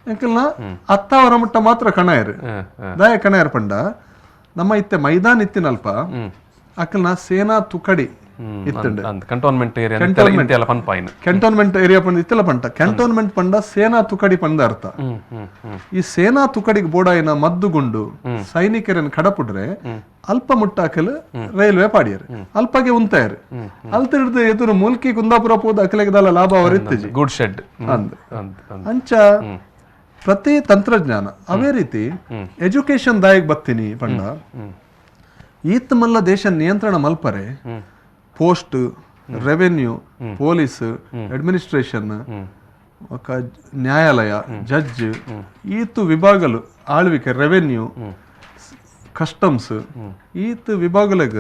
ಅಕಲ್ನ ಅತ್ತಾವರ ಮುಟ್ಟ ಮಾತ್ರ ಕಣಯರು. ದಾಯ ಕಣಯರ್ ಪಂಡ ನಮ್ಮ ಇತ್ತೆ ಮೈದಾನ ಇತ್ತಿನಲ್ಪ ಅಕಲ್ನ ಸೇನಾ ತುಕಡಿ ಇತ್ತುಂಡು.
ಅಂದ್ ಕಂಟೋನ್ಮೆಂಟ್ ಏರಿಯಾ ಇಂತೆಲ್ಲ ಪನ್ಪಾಯಿನ.
ಕಂಟೋನ್ಮೆಂಟ್ ಏರಿಯಾ ಪಂಡ ಇತ್ತೆಲ್ಲ ಪಂಟ ಕಂಟೋನ್ಮೆಂಟ್ ಪಂಡ ಸೇನಾ ತುಕಡಿ ಪಂಡ ಅರ್ಥ.
ಹ್ಮ್ ಹ್ಮ್ ಹ್ಮ್
ಈ ಸೇನಾ ತುಕಡಿಗೆ ಬೋಡಾಯಿನ ಮದ್ದುಗುಂಡು ಸೈನಿಕರನ್ನು ಕಡಪುಡ್ರೆ ಅಲ್ಪ ಮುಟ್ಟಾಕಲು ರೈಲ್ವೆ ಪಾಡಿಯರು. ಅಲ್ಪಗೆ ಉಂತಾಯರು. ಅಲ್ತ ಹಿಡ್ದು ಎದುರು ಮೂಲ್ಕಿ ಕುಂದಾಪುರ ಪೋದ ಅಕಲೆಗದಲ್ಲ ಲಾಭ ಅವರು ಇತ್ತಜಿ.
Good shed.
ಅಂದ್.
ಅಂದ್ ಅಂದ್.
ಅಂಚ ಪ್ರತಿ ತಂತ್ರಜ್ಞಾನ ಅವೇ ರೀತಿ ಎಜುಕೇಶನ್ ದಾಯಕ್ ಬತ್ತೀನಿ ಪಂಡ ಈತ್ ಮಲ್ಲ ದೇಶ ನಿಯಂತ್ರಣ ಮಲ್ಪರೆ post, revenue, police, administration, ఒక ನ್ಯಾಯಾಲಯ, ಜಡ್ಜ್, ಈತು ವಿಭಾಗಲು ಆಳ್ವಿಕೆ, ರೆವೆನ್ಯೂ, Customs ಈತ್ ವಿಭಾಗಲೆಗ್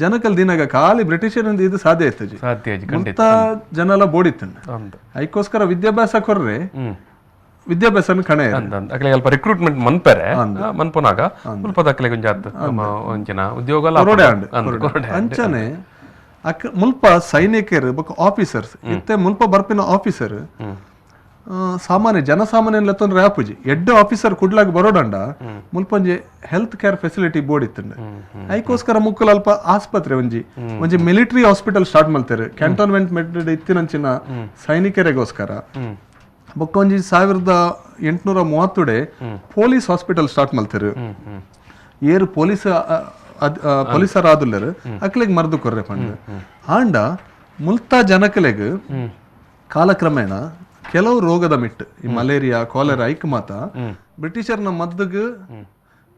ಜನಕಲ್ ದಿನಾಗ ಖಾಲಿ ಬ್ರಿಟಿಷರ್ ಇದು ಸಾಧ್ಯ ಇತ್ತಜಿ.
ಸಾಧ್ಯ ಇಜ್ಜಿ, ಖಂಡಿತ.
ಮುಲ್ತ ಜನಲ ಬೋಡಿತ್ತಂಡ. ಐಕೋಸ್ಕರ ವಿದ್ಯಾಭ್ಯಾಸ ಕೊರ್ರೆ, ವಿದ್ಯಾಭ್ಯಾಸನ ಕಣೆ.
ಅಂದ್ ಅಂದ್ ಅಕ್ಲೆಗ್ ಅಲ್ಪ ರಿಕ್ರೂಟ್ಮೆಂಟ್ ಮನ್ಪೆರೆ ಮನ್ಪುನಾಗ ಮುಲ್ಪದ ಅಕ್ಲೆಗ್ ಒಂಜಿ ಆತ್ ಒಂಜಿನ ಉದ್ಯೋಗ.
ಕೊರಡೆ ಆಂಡ್. ಅಂಚನೆ ಅಕ್ ಮುಲ್ಪ ಸೈನಿಕರು ಬೊಕ್ಕ ಆಫೀಸರ್ಸ್ ಇತ್ತೆ ಮುಲ್ಪ ಬರ್ಪಿನ ಆಫೀಸರ್ ಸಾಮಾನ್ಯ ಜನಸಾಮಾನ್ಯ ಲೆತ್ತೊಂದ್ರೆ ಆಪುಜಿ. ಎಡ್ಡೆ ಆಫೀಸರ್ ಕುಡ್ಲಾಗ ಬರೋಡಂಡ ಮುಲ್ಪ ಒಂಜಿ health care facility board ಇತ್ತಂಡ ಐಕೋಸ್ಕರ ಮುಕ್ಕುಲು ಅಲ್ಪ ಆಸ್ಪತ್ರೆ ಒಂಜಿ ಒಂಜಿ military hospital start ಮಲ್ತಾರೆ ಕ್ಯಾಂಟೋನ್ಮೆಂಟ್ ಮೆಡ್ ಇತ್ತಿನಂಚಿನ ಸೈನಿಕರಿಗೋಸ್ಕರ. ಬೊಕ್ಕ ಒಂಜಿ 1830 police hospital start ಮಲ್ತೆರ್. ಏರು ಪೊಲೀಸ್ ಪೊಲೀಸರ್ ಆದುಲ್ಲೆರ್ ಅಕ್ಲೆಗ್ ಮರ್ದು ಕೊರ್ರೆ ಪಂಡ್. ಆಂಡ ಮುಲ್ತ ಜನಕಲೆಗ್ ಕಾಲಕ್ರಮೇಣ ಕೆಲವು ರೋಗದ ಮಿಟ್ಟು ಈ ಮಲೇರಿಯಾ, ಕಾಲೆರಾ ಐಕ್ ಮಾತ ಬ್ರಿಟಿಷರ್ನ ಮದ್ದುಗ್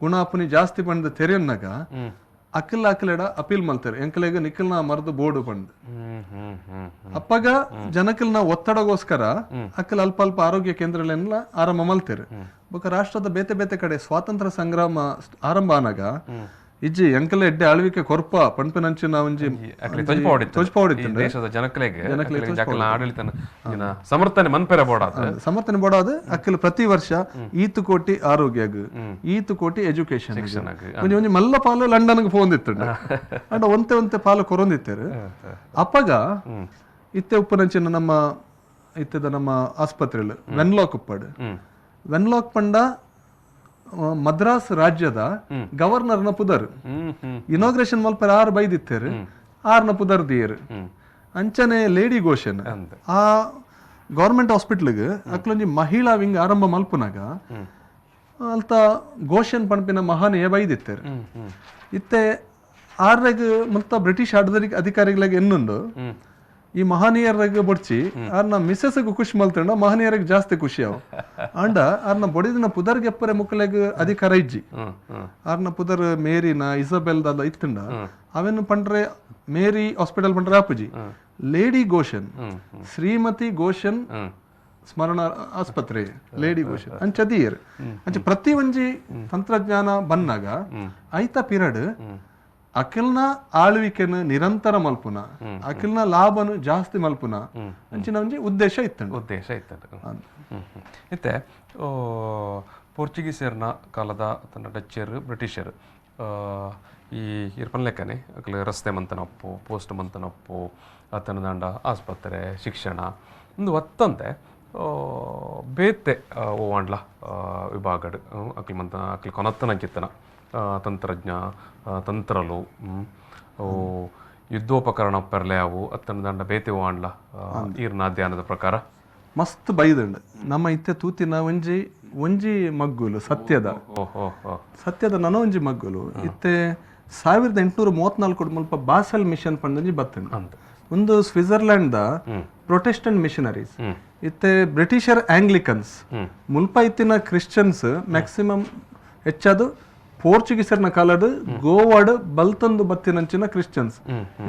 ಗುಣಾಪುನಿ ಜಾಸ್ತಿ ಪಂದ್ ತೆರೆಯನ್ನಾಗ ಅಕ್ಕಲ್ ಅಕ್ಲೆಡ ಅಪೀಲ್ ಮಲ್ತೆರ್, ಎಂಕಲೆಗ್ ನಿಕ್ಕಲ್ನ ಮರ್ದು ಬೋಡು ಪಂದ್.
ಹ್ಮ್ ಹ್ಮ್ ಹ್ಮ್
ಅಪ್ಪಗ ಜನಕಲ್ನ ಒತ್ತಡಗೋಸ್ಕರ ಅಕ್ಕಲ್ ಅಲ್ಪ ಅಲ್ಪ ಆರೋಗ್ಯ ಕೇಂದ್ರಗಳನ್ನೆಲ್ಲ ಆರಂಭ ಮಲ್ತೆರ್. ಬೊಕ್ಕ ರಾಷ್ಟ್ರದ ಬೇತೆ ಬೇತೆ ಕಡೆ ಸ್ವಾತಂತ್ರ್ಯ ಸಂಗ್ರಾಮ ಆರಂಭ ಆನಾಗ ಇಜ್ಜಿ ಎಂಕಲ ಎಡ್ಡೆ ಆಳ್ವಿಕೆ ಕೊರ್ಪ ಪನ್ಪಿನಂಚಿನ ಒಂಜಿ
ಅಕ್ಲೆ ತೊಜ್ಪಾವಡಿತ್ತು.
ತೊಜ್ಪಾವಡಿತ್ತು.
ಈ ದೇಶದ ಜನಕಲೆಗ್ ಅಕ್ಲೆಗ್ ಜಕಲ್ನ ಆಡಳಿತನ ಇನ ಸಮರ್ಥನೆ ಮನ್ಪೆರೆ ಬೋಡಾತ.
ಸಮರ್ಥನೆ ಬೋಡಾದ ಅಕ್ಕಲ್ ಪ್ರತಿ ವರ್ಷ ಈತು ಕೋಟಿ ಆರೋಗ್ಯಗ್, ಈತು ಕೋಟಿ ಎಜುಕೇಶನ್, ಒಂಜಿ ಒಂಜಿ ಮಲ್ಲ ಪಾಲು ಲಂಡನ್ಗೆ ಪೋಂದಿತ್ತು. ಅಂಡ ಒಂತೆ ಒಂತೆ ಪಾಲು ಕೊರೊಂದಿತ್ತೇರು. ಅಪ್ಪಗ ಇತ್ತೆ ಉಪ್ಪುನಂಚಿನ ನಮ್ಮ ಇತ್ತೆದ ನಮ್ಮ ಆಸ್ಪತ್ರೆಲು ವೆನ್ಲಾಕ್ ಉಪ್ಪಡ್. ವೆನ್ಲಾಕ್ ಪಂಡ ಮದ್ರಾಸ್ ರಾಜ್ಯದ ಗವರ್ನರ್ನ ಪುದರ್.
ಹ್ಮ್ ಹ್ಮ್
ಇನಾಗ್ರೇಷನ್ ಮಲ್ಪರೆ ಆರು ಬೈದಿತ್ತೇರು, ಆರ್ನ ಪುದರ್ ದಿಯೇರು. ಅಂಚನೆ ಲೇಡಿ ಗೋಷನ್, ಆ ಗೌರ್ಮೆಂಟ್ ಹಾಸ್ಪಿಟ್ಲ್ಗ್ ಅಕ್ಲೊಂಜಿ ಮಹಿಳಾ ವಿಂಗ್ ಆರಂಭ ಮಲ್ಪುನಾಗ ಅಲ್ತ ಗೋಷನ್ ಪನ್ಪಿನ ಮಹಾನೀಯ ಬೈದಿತ್ತೇರು. ಇತ್ತೆ ಆರ್ರೆಗ್ ಮುಲ್ತ ಬ್ರಿಟಿಷ್ ಅಧಿಕಾರಿಗಳಿಗೆ ಎನ್ನುಂಡು, ಈ ಮಹನೀಯರಿಗೆ ಬೊಡ್ಚಿ ಆರ್ನ ಮಿಸಸ್ಗ್ ಖುಷಿ ಮಲ್ತಂಡ ಮಹನೀಯರಿಗೆ ಜಾಸ್ತಿ ಖುಷಿ ಅವು. ಅಂಡ ಆರ್ನ ಬೊಡಿದಿನ ಪುದರ್ಗೆ ಎಪ್ಪರೆ ಮುಕ್ಕಲೆಗ್ ಅಧಿಕಾರ ಇಜ್ಜಿ.
ಹ್ಮ್ ಹ್ಮ್
ಆರ್ನ ಪುದರ್ ಮೇರಿನ ಇಸಬೆಲ್ ದಾದ ಇತ್ತಂಡ ಅವೆನ್ ಪಂಡ್ರೆ ಮೇರಿ ಹಾಸ್ಪಿಟಲ್ ಪಂಡ್ರೆ ಆಪುಜಿ. ಲೇಡಿ ಗೋಷನ್, ಶ್ರೀಮತಿ ಗೋಷನ್ ಸ್ಮರಣ ಆಸ್ಪತ್ರೆ, ಲೇಡಿ ಗೋಷನ್ ಅಂಚದಿಯರ್. ಅಂಚ ಪ್ರತಿ ಒಂಜಿ ತಂತ್ರಜ್ಞಾನ ಬನ್ನಾಗ ಐತ ಪಿರಡ್ ಅಖಿಲ್ನ ಆಳ್ವಿಕೆನ ನಿರಂತರ ಮಲ್ಪುನ, ಅಖಿಲ್ನ ಲಾಭನು ಜಾಸ್ತಿ ಮಲ್ಪುನ ಅಂಚಿನ ಒಂಜಿ ಉದ್ದೇಶ ಇತ್ತಂಡು.
ಉದ್ದೇಶ ಇತ್ತದು. ಇತ್ತೆ ಪೋರ್ಚುಗೀಸರ್ನ ಕಾಲದ ತನ್ನ ಡಚ್ಚರು, ಬ್ರಿಟಿಷರು ಈ ಇರ್ಪನ್ ಲೆಕ್ಕನೆ ಅಕ್ಲು ರಸ್ತೆ ಮಂತನಪ್ಪು, ಪೋಸ್ಟ್ ಮಂತನಪ್ಪು, ಅತನ ದಾಂಡ ಆಸ್ಪತ್ರೆ, ಶಿಕ್ಷಣ ಒಂದು ಒತ್ತಂತೆ ಬೇತೆ ಓವಾಂಡ್ಲ ವಿಭಾಗಡ್ ಅಕ್ಲು ಮಂತ ಅಕ್ಲು ಕೊನತ್ತನಂಚಿತ್ತನ ತಂತ್ರಜ್ಞ ತಂತ್ರಲು ಓ ಯುದ್ಧೋಪಕರಣ ಪೆರ್ಲೆ ಅವು ಅತ್ತನ ದಂಡ ಬೇತೆ ಓವಾಂಡ್ಲ ಈರ್ನ ಅಧ್ಯಯನದ ಪ್ರಕಾರ
ಮಸ್ತ್ ಬೈದಂಡು. ನಮ್ಮ ಇತ್ತೆ ತೂತಿನ ಒಂಜಿ ಒಂಜಿ ಮಗ್ಗುಲು ಸತ್ಯದ
ಓ ಹೋ ಹೋ
ಸತ್ಯದ ನನ ಒಂಜಿ ಮಗ್ಗುಲು. ಇತ್ತೆ 1834 ಮುಲ್ಪ ಬಾಸೆಲ್ ಮಿಷನ್ ಪಂಡೊಂಜಿ ಬತ್ತಂಡು. ಒಂದು Switzerland the Protestant missionaries. ಇತ್ತೆ ಬ್ರಿಟಿಷರ್ ಆಂಗ್ಲಿಕನ್ಸ್, ಮುಲ್ಪ ಇತ್ತಿನ ಕ್ರಿಶ್ಚಿಯನ್ಸ್ ಮ್ಯಾಕ್ಸಿಮಮ್ ಹೆಚ್ಚಾದು ಪೋರ್ಚುಗೀಸರ್ನ ಕಾಲಡ್ ಗೋವಾಡ್ ಬಲ್ತಂದು ಬತ್ತಿನಂಚಿನ ಕ್ರಿಶ್ಚಿಯನ್ಸ್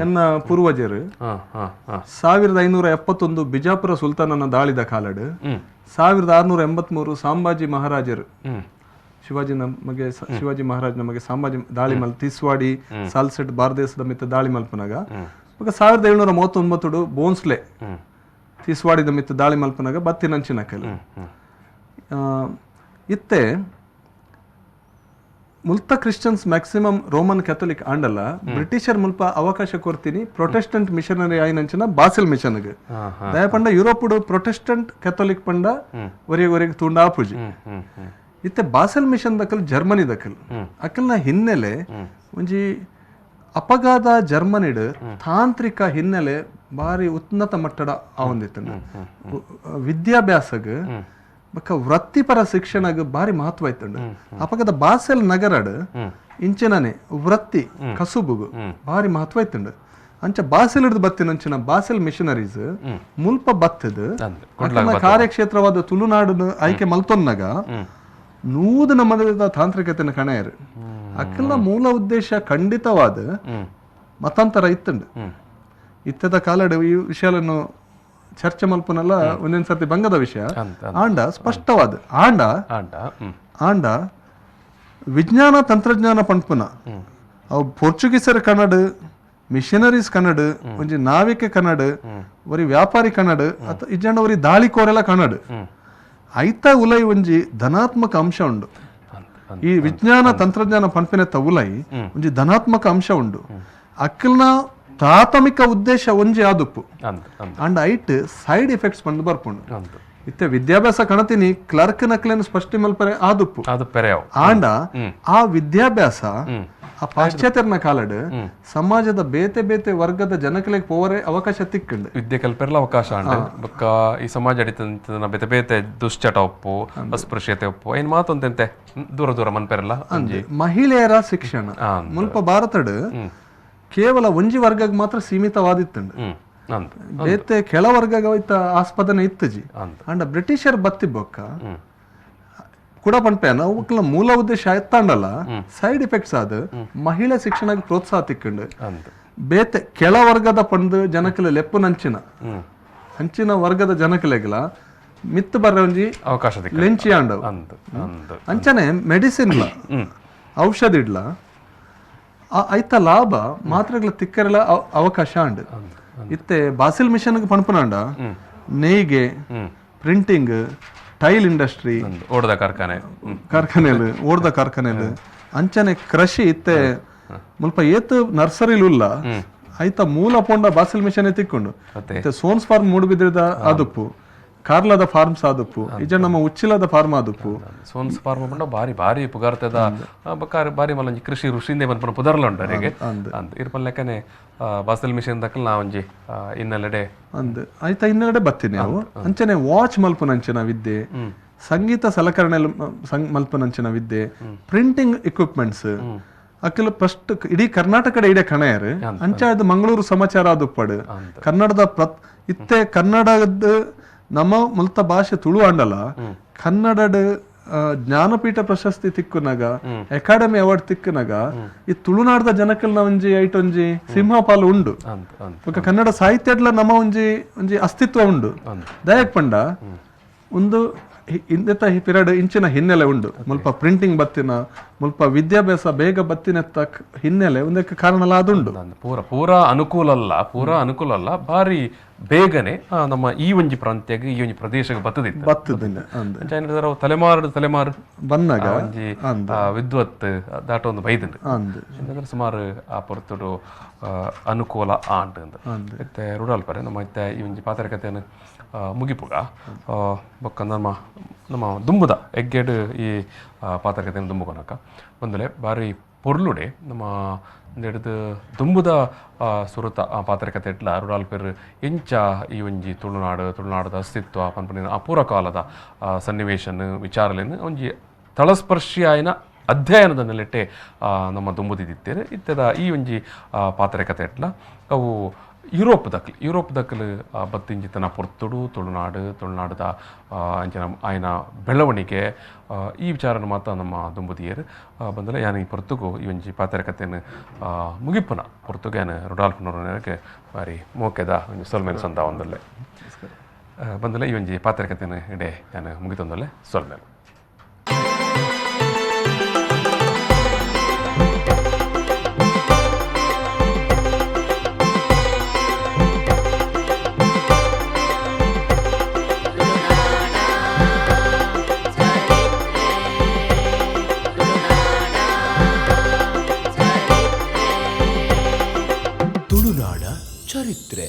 ಎನ್ನ ಪೂರ್ವಜರು.
ಹಾ ಹಾ ಹಾ
1571 ಬಿಜಾಪುರ ಸುಲ್ತಾನನ ದಾಳಿದ ಕಾಲಡ್, 1683 ಸಾಂಬಾಜಿ ಮಹಾರಾಜರು, ಶಿವಾಜಿ ನಮಗೆ ಶಿವಾಜಿ ಮಹಾರಾಜ್ ನಮಗೆ ಸಾಂಬಾಜಿ ದಾಳಿ ಮಲ್ ತಿಸ್ವಾಡಿ, ಸಾಲ್ಸೆಟ್, ಬಾರದೇಶದ ಮಿತ್ತ ದಾಳಿ ಮಲ್ಪನಾಗ, ಬೊಕ್ಕ 1739 ಬೋನ್ಸ್ಲೆ ತಿಸ್ವಾಡಿದ ಮಿತ್ತ ದಾಳಿ ಮಲ್ಪನಾಗ ಬತ್ತಿನಂಚಿನ ಕೆಲ. ಇತ್ತೆ ಮುಲ್ತ Christians maximum Roman Catholic ಆಂಡಲ್ಲ, ಬ್ರಿಟಿಷರ್ ಮುಲ್ಪ ಅವಕಾಶ ಕೊರ್ತೀನಿ ಪ್ರೊಟೆಸ್ಟೆಂಟ್ ಮಿಷನರಿ ಆಯಿನಂಚಿನ ಬಾಸೆಲ್ ಮಿಷನ್ಗೆ. ದಯಪಂಡ ಯುರೋಪುಡು ಪ್ರೊಟೆಸ್ಟೆಂಟ್ ಕೆಥೋಲಿಕ್ ಪಂಡ ಒರಿಗೆ ಒರಿಗೆ ತುಂಡ ಆಪುಜಿ.
ಹ್ಮ್ ಹ್ಮ್ ಹ್ಮ್
ಇತ್ತೆ Basel mission Dhakal Germany Dhakal ಅಕಲ್ನ ಹಿನ್ನೆಲೆ ಒಂಜಿ ಅಪಘಾತ ಜರ್ಮನಿಡ್ ತಾಂತ್ರಿಕ ಹಿನ್ನೆಲೆ ಬಾರಿ ಉನ್ನತ ಮಟ್ಟದ ಆವೊಂದಿತ್ತು. ವಿದ್ಯಾಭ್ಯಾಸಗ್ ಬೊಕ್ಕ ವೃತ್ತಿಪರ ಶಿಕ್ಷಣಗ್ ಬಾರಿ ಮಹತ್ವ ಇತ್ತುಂಡು. ಅಪಗದ ಬಾಸೆಲ್ ನಗರಡ್ ಇಂಚಿನನೆ ವೃತ್ತಿ ಕಸುಬುಗು ಬಾರಿ ಮಹತ್ವ ಇತ್ತುಂಡು. ಅಂಚ ಬಾಸೆಲ್ ಹಿಡ್ದು ಬತ್ತಿನಂಚಿನ ಬಾಸೆಲ್ ಮಿಷನರೀಸ್ ಮುಲ್ಪ ಬತ್ತದು
ಅಂದ್.
ಅಕಲ್ನ ಕಾರ್ಯಕ್ಷೇತ್ರವಾದ ತುಳುನಾಡನ್ನು ಆಯ್ಕೆ ಮಲ್ತೊನ್ನಾಗ ನೂದನ ಮದದ ತಾಂತ್ರಿಕತೆನ ಕಣೆಯರು. ಅಕಲ್ನ ಮೂಲ ಉದ್ದೇಶ ಖಂಡಿತವಾದ ಮತಾಂತರ ಇತ್ತುಂಡು. ಇತ್ತದ ಕಾಲಡ್ ಈ ವಿಷಯಗಳನ್ನು ಚರ್ಚೆ ಮಲ್ಪುನಲ್ಲ ಒಂದೊಂದ್ ಸರ್ತಿ ಭಂಗದ ವಿಷಯ.
ಅಂತ
ಆಂಡ ಸ್ಪಷ್ಟವಾದ ಆಂಡ
ಆಂಡ
ಆಂಡ ವಿಜ್ಞಾನ ತಂತ್ರಜ್ಞಾನ ಪನ್ಪುನ ಅವು ಪೋರ್ಚುಗೀಸರ ಕನ್ನಡ, ಮಿಷನರೀಸ್ ಕನ್ನಡ, ಒಂಜಿ ನಾವಿಕ ಕನ್ನಡ, ಒರಿ ವ್ಯಾಪಾರಿ ಕನ್ನಡ, ಅತ್ತ ಇಜ್ಜಂಡ ಒರಿ ದಾಳಿಕೋರೆಲ ಕನ್ನಡ. ಐತ ಉಲೈ ಒಂಜಿ ಧನಾತ್ಮಕ ಅಂಶ ಉಂಡು. ಈ ವಿಜ್ಞಾನ ತಂತ್ರಜ್ಞಾನ ಪನ್ಪಿನೆತ್ತ ಉಲೈ ಒಂಜಿ ಧನಾತ್ಮಕ ಅಂಶ ಉಂಡು. ಅಕ್ಕಲ್ನ ಪ್ರಾಥಮಿಕ ಉದ್ದೇಶ ಒಂಜಿ ಆದುಪ್ಪು.
ಅಂದ್ ಅಂದ್
ಅಂಡ್ ಐಟ್ ಸೈಡ್ ಎಫೆಕ್ಟ್ಸ್ ಬಂದು ಬರ್ಪುಂಡು.
ಅಂದ್
ಇತ್ತೆ ವಿದ್ಯಾಭ್ಯಾಸ ಕಣತಿನಿ ಕ್ಲರ್ಕ್ ನಕ್ಲೆನ್ ಸ್ಪಷ್ಟ ಮಲ್ಪರೆ ಆದುಪ್ಪು.
ಅದು ಪೆರೆಯವು.
ಆಂಡ ಆ ವಿದ್ಯಾಭ್ಯಾಸ ಆ ಪಾಶ್ಚಾತ್ಯರ್ನ ಕಾಲಡ್ ಸಮಾಜದ ಬೇತೆ ಬೇತೆ ವರ್ಗದ ಜನಕಲೆಗ್ ಪೋವರೆ ಅವಕಾಶ ತಿಕ್ಕಂಡು.
ವಿದ್ಯೆ ಕಲ್ಪೆರ್ಲ ಅವಕಾಶ ಅಂಡ್ ಬೊಕ್ಕ ಈ ಸಮಾಜ ಅಡಿತಂತ ಬೇತೆ ಬೇತೆ ದುಶ್ಚಟ ಒಪ್ಪು, ಅಸ್ಪೃಶ್ಯತೆ ಒಪ್ಪು, ಐನ್ ಮಾತೊಂತೆಂತೆ ದೂರ ದೂರ ಮನ್ಪೆರಲ್ಲ ಒಂಜಿ.
ಮಹಿಳೆಯರ ಶಿಕ್ಷಣ ಮುಲ್ಪ ಭಾರತಡ್ ಕೇವಲ ಒಂಜಿ ವರ್ಗಗ್ ಮಾತ್ರ ಸೀಮಿತವಾದಿತ್ತುಂಡು.
ಹ್ಮ್ ಅಂದ್
ಬೇತೆ ಕೆಳ ವರ್ಗಗ ಐತ ಆಸ್ಪದನೆ ಇತ್ತಜಿ.
ಅಂದ್.
ಅಂಡ ಬ್ರಿಟಿಷರ್ ಬತ್ತಿ ಬೊಕ್ಕ ಕೂಡ ಪನ್ಪೇನ ಅವಕ್ಲ ಮೂಲ ಉದ್ದೇಶ ಎತ್ತಾಂಡಲ್ಲ ಸೈಡ್ ಎಫೆಕ್ಟ್ಸ್ ಆದ್ ಮಹಿಳಾ ಶಿಕ್ಷಣಕ್ಕೆ ಪ್ರೋತ್ಸಾಹ ತಿಕ್ಕಂಡು.
ಅಂದ್
ಬೇತೆ ಕೆಳವರ್ಗದ ಪಂದು ಜನಕಲೆ ಲೆಪ್ಪುನಂಚಿನ ಅಂಚಿನ ವರ್ಗದ ಜನಕಲೆಗ್ಲ ಮಿತ್ತು ಬರ್ರ ಒಂಜಿ
ಅವಕಾಶ ದಿಕ್ಕ
ಲೆಂಚಿ ಆಂಡವು.
ಅಂದ್ ಅಂದ್
ಅಂಚನೆ ಮೆಡಿಸಿನ್ಲ ಔಷಧಿ ಇಡ್ಲ ಐತ ಲಾಭ ಮಾತ್ರೆಗಳ ತಿಕ್ಕರೆಲ ಅವಕಾಶ ಅಂಡ್. ಇತ್ತೆ ಬಾಸಿಲ್ ಮಿಷನ್ ಪಣಪುನಾಂಡ ನೇಯ್ಗೆ, ಪ್ರಿಂಟಿಂಗ್, ಟೈಲ್ ಇಂಡಸ್ಟ್ರಿ,
ಅಂದ್ ಓಡದ ಕಾರ್ಖಾನೆ.
ಕಾರ್ಖಾನೆಲು, ಓಡ್ದ ಕಾರ್ಖಾನೆಲು, ಅಂಚನೆ ಕೃಷಿ. ಇತ್ತೆ ಮುಲ್ಪ ಏತ್ ನರ್ಸರಿಲು ಉಲ್ಲ ಐತ ಮೂಲ ಪೋಂಡ ಬಾಸಿಲ್ ಮಿಷನ್ ತಿಕ್ಕೊಂಡು.
ಅತ್ತೆ.
ಇತ್ತೆ ಸೋನ್ಸ್ ಫಾರ್ಮ್ ಮೂಡುಬಿದ್ರಿದ ಆದುಪ್ಪು, ಕಾರ್ಲದ ಫಾರ್ಮ್ಸ್ ಆದುಪ್ಪು, ಇಜ ನಮ್ಮ ಉಚ್ಚಿಲದ ಫಾರ್ಮ್ ಆದುಪ್ಪು.
ಸೋನ್ಸ್ ಫಾರ್ಮ್ ಪಂಡ ಬಾರಿ ಬಾರಿ ಪುಗಾರ್ತದ ಬೊಕ್ಕ ಬಾರಿ ಮಲ್ಲೊಂಜಿ ಕೃಷಿ ಋಷಿಂದೆ ಪನ್ಪುನ ಪುದರ್ಲ ಉಂಡು ಅರೆಗೆ. ಅಂದ್ ಇರ್ಪನ್ ಲೆಕ್ಕನೆ ಬಾಸಲ್ ಮಿಷನ್ ದಕ್ಕಲ್ ನಾ ಒಂಜಿ ಇನ್ನೆಲ್ಲೆಡೆ
ಅಂದ್ ಐತ ಇನ್ನೆರಡೆ ಬತ್ತೀನಿ ಅವು. ಅಂಚನೆ ವಾಚ್ ಮಲ್ಪುನಂಚಿನ ವಿದ್ಯೆ, ಸಂಗೀತ ಸಲಕರಣೆ ಮಲ್ಪುನಂಚಿನ ವಿದ್ಯೆ, ಪ್ರಿಂಟಿಂಗ್ ಇಕ್ವಿಪ್ಮೆಂಟ್ಸ್ ಅಕ್ಕಲು ಫಸ್ಟ್ ಇಡೀ ಕರ್ನಾಟಕದ ಇಡೀ ಕಣೆಯರು. ಅಂಚಾದ ಮಂಗಳೂರು ಸಮಾಚಾರ ಆದುಪ್ಪಡು ಕನ್ನಡದ ಇತ್ತೆ ಕನ್ನಡದ ನಮ್ಮ ಮುಲ್ತ ಭಾಷೆ ತುಳು ಆಂಡಲ ಕನ್ನಡಡ್ ಜ್ಞಾನಪೀಠ ಪ್ರಶಸ್ತಿ ತಿಕ್ಕುನಗ, ಅಕಾಡೆಮಿ ಅವಾರ್ಡ್ ತಿಕ್ಕುನಗ ಈ ತುಳುನಾಡದ ಜನಕಲ್ನ ಒಂಜಿ ಐಟ್ ಒಂಜಿ ಸಿಂಹಪಾಲು ಉಂಡು.
ಅಂದ್ ಅಂದ್
ಬೊಕ್ಕ ಕನ್ನಡ ಸಾಹಿತ್ಯಡ್ಲ ನಮ್ಮ ಒಂಜಿ ಒಂಜಿ ಅಸ್ತಿತ್ವ ಉಂಡು. ದಯಕ್ ಪಂಡ ಒಂದು ಇಂದೆತ ಪಿರಡ್ ಇಂಚಿನ ಹಿನ್ನೆಲೆ ಉಂಡು. ಮುಲ್ಪ ಪ್ರಿಂಟಿಂಗ್ ಬತ್ತಿನ, ಮುಲ್ಪ ವಿದ್ಯಾಭ್ಯಾಸ ಬೇಗ ಬತ್ತಿನೆತ್ತ ಹಿನ್ನೆಲೆ ಒಂದಕ್ಕೆ ಕಾರಣಲ ಅದುಂಡು.
ಅಂದ್ ಪೂರ ಪೂರ ಅನುಕೂಲ ಅಲ್ಲ, ಪೂರ ಅನುಕೂಲ ಅಲ್ಲ, ಬಾರಿ ಬೇಗನೆ ನಮ್ಮ ಈ ಒಂಜಿ ಪ್ರಾಂತ್ಯಗ್ ಈ ಒಂಜಿ ಪ್ರದೇಶಕ್ಕೆ ಬತ್ತದಿತ್ತು.
ಬತ್ತದಿನ ಅಂದ್.
ಅಂಚ ಏನಿದಾರ ತಲೆಮಾರು ತಲೆಮಾರು
ಬನ್ನಗ
ಆ ಒಂಜಿ ವಿದ್ವತ್ ದಾಟೊಂದು ಬೈದುಂಡು.
ಅಂದ್.
ಅಂದ್ರೆ ಸುಮಾರು ಆ ಪೊರ್ತುಡು ಅನುಕೂಲ ಆಂಡ್ ಅಂದ್. ಇತ್ತೆ ರೂಡಾಲ್ಪರೆ ನಮ್ಮ ಇತ್ತೆ ಈ ಒಂಜಿ ಪಾತ್ರಕತೆಯನ್ನು ಮುಗಿಪುಗ ಬೊಕ್ಕ ನಮ್ಮ ನಮ್ಮ ದುಂಬುದ ಎಗ್ಗೆಡ್ ಈ ಪಾತ್ರಕತೆಯನ್ನು ದುಂಬುಕೊನಕ ಒಂದಲೆ ಬಾರಿ ಪೊರ್ಲುಡೆ ನಮ್ಮ ಹಿಡಿದು ದುಂಬುದ ಸುರುತ ಪಾತ್ರಕತೆ ಇಟ್ಲ ರೂಡಾಲ್ಪೆರ್ ಎಂಚ ಈ ಒಂಜಿ ತುಳುನಾಡು ತುಳುನಾಡದ ಅಸ್ತಿತ್ವ ಪನ್ಪುನ ಆ ಪೂರ ಕಾಲದ ಸನ್ನಿವೇಶನ್ ವಿಚಾರಲೇನು ಒಂಜಿ ತಳಸ್ಪರ್ಶಿ ಆಯಿನ ಅಧ್ಯಯನದ ನೆಲೆಟೆ ನಮ್ಮ ದುಂಬುದಿತ್ತಿತ್ತೇರು. ಇತ್ತದ ಈ ಒಂಜಿ ಪಾತ್ರಕತೆ ಇಟ್ಲ ಅವು ಯುರೋಪ್ ದಕ್ಲು ಯುರೋಪ್ ದಕ್ಲು ಬತ್ತಿಂಚಿತನ ಪೊರ್ತುಡು ತುಳುನಾಡು ತುಳುನಾಡದ ಅಂಚಿನ ಆಯ್ನ ಬೆಳವಣಿಗೆ ಈ ವಿಚಾರನ ಮಾತ್ರ ನಮ್ಮ ದುಂಬುದಿಯರು ಬಂದಲೆ ಯಾನ್ ಈ ಪೊರ್ತುಗು ಈ ಒಂಜಿ ಪಾತ್ರಕತೆಯನ್ನು ಮುಗಿಪುನ ಪೊರ್ತುಗು ಯಾನ್ ರುಡಾಲ್ಫ್ನವರನಿಗೆ ಬಾರಿ ಮೋಕೆದ ಒಂಜಿ ಸೊಲ್ಮೆನ್ ಸಂದ ಒಂದಲ್ಲೆ ಬಂದಲೆ ಈ ಒಂಜಿ ಪಾತ್ರಕತೆಯನ್ನು ಇಡೆ ಯಾನ್ ಮುಗಿತೊಂದಲ್ಲೆ ಸೊಲ್ಮೆನ್.
ತುಳುನಾಡ ಚರಿತ್ರೆ.